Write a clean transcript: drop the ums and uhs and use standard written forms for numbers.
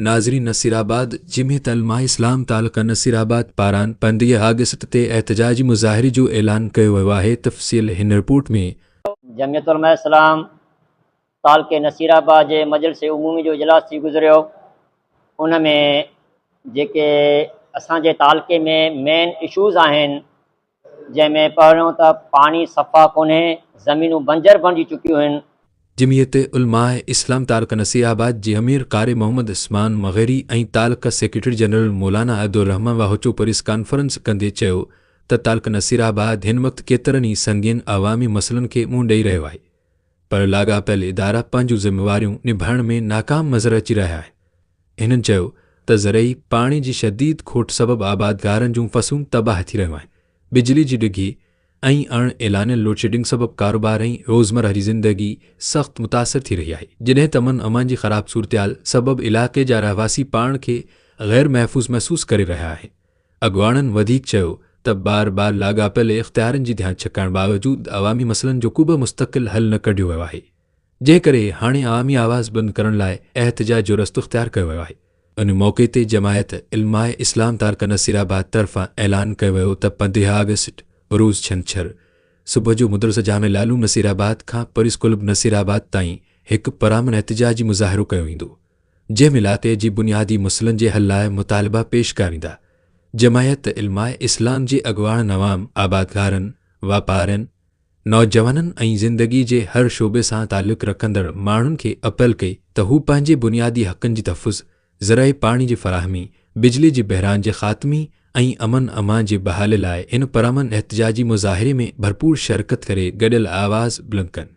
ناظرين نصيرآباد، جمعيت علماء اسلام تعلقه نصيرآباد پاران 15 آگسٽ تي احتجاجي مظاهري جو اعلان ڪيو ويو آهي، تفصيل هن رپورٽ ۾. جمعيت علماء اسلام تعلقي نصيرآباد جي مجلس عمومي جو اجلاس ٿي گذريو ان ۾ جيڪي اسان جي تعلقي ۾ مين اشوز آهن جنهن ۾ پهريون ته پاڻي صفا ڪونهي، زمينون بنجر بڻجي چڪيون هن. جمعيت علماء اسلام تعلقه نصير آباد جي امير قاري محمد عثمان مغيري ۽ تعلقه سيڪريٽري جنرل مولانا عبدالرحمان واهوچو پريس ڪانفرنس ڪندي چيو ته تعلقه نصير آباد هن وقت ڪيترن ئي سنگين عوامي مسئلن کي منهن ڏئي رهيو آهي پر لاڳاپيل ادارا پنهنجون ذميواريون نڀائڻ ۾ ناڪام نظر اچي رهيا آهن. هنن چيو ته زرعي پاڻي جي شديد کوٽ سبب آبادگارن جون فصلون تباهه ٿي رهيون آهن، بجلي جي ڊگهي ۽ اڻ اعلانيل لوڊشيڊنگ سبب ڪاروبار ۽ روزمره جي زندگي سخت متاثر ٿي رهي آهي، جڏهن ته امن امان جي خراب صورتحال سبب علائقي جا رهواسي پاڻ کي غير محفوظ محسوس ڪري رهيا آهن. اڳواڻن وڌيڪ چيو ته بار بار لاڳاپيل اختيارين جي ڌيان ڇڪائڻ باوجود عوامي مسئلن جو ڪوبه مستقل حل نه ڪڍيو ويو آهي. جنهن ڪري هاڻي عوامي آواز بند ڪرڻ لاء احتجاج جو رستو اختيار ڪيو ويو آهي. ان موقعي تي جماعت علماء اسلام تعلقه نصير آباد طرفان اعلان ڪيو ويو ته 15 آگسٽ روز ڇنڇر صبح جو مدرسه جامع العلوم نصير آباد کان پريس ڪلب نصير آباد تائين هڪ پرامن احتجاجي مظاهرو ڪيو ويندو جنهن ۾ علائقي جي بنيادي مسئلن جي حل لاء مطالبا پيش ڪيا ويندا. جماعت علماء اسلام جي اڳواڻن عوام، آبادگارن، واپارين، نوجوانن ۽ زندگي جي هر شعبي سان تعلق رکندڙ ماڻهن کي اپيل ڪئي ته هو پنهنجي بنيادي حقن جي تحفظ، زرعي پاڻي جي فراهمي، بجلي جي بحران جي خاتمي ۽ امن امان جي بحالي لاء هن پرامن احتجاجي مظاهري ۾ ڀرپور شرڪت ڪري گڏيل آواز بلند ڪن.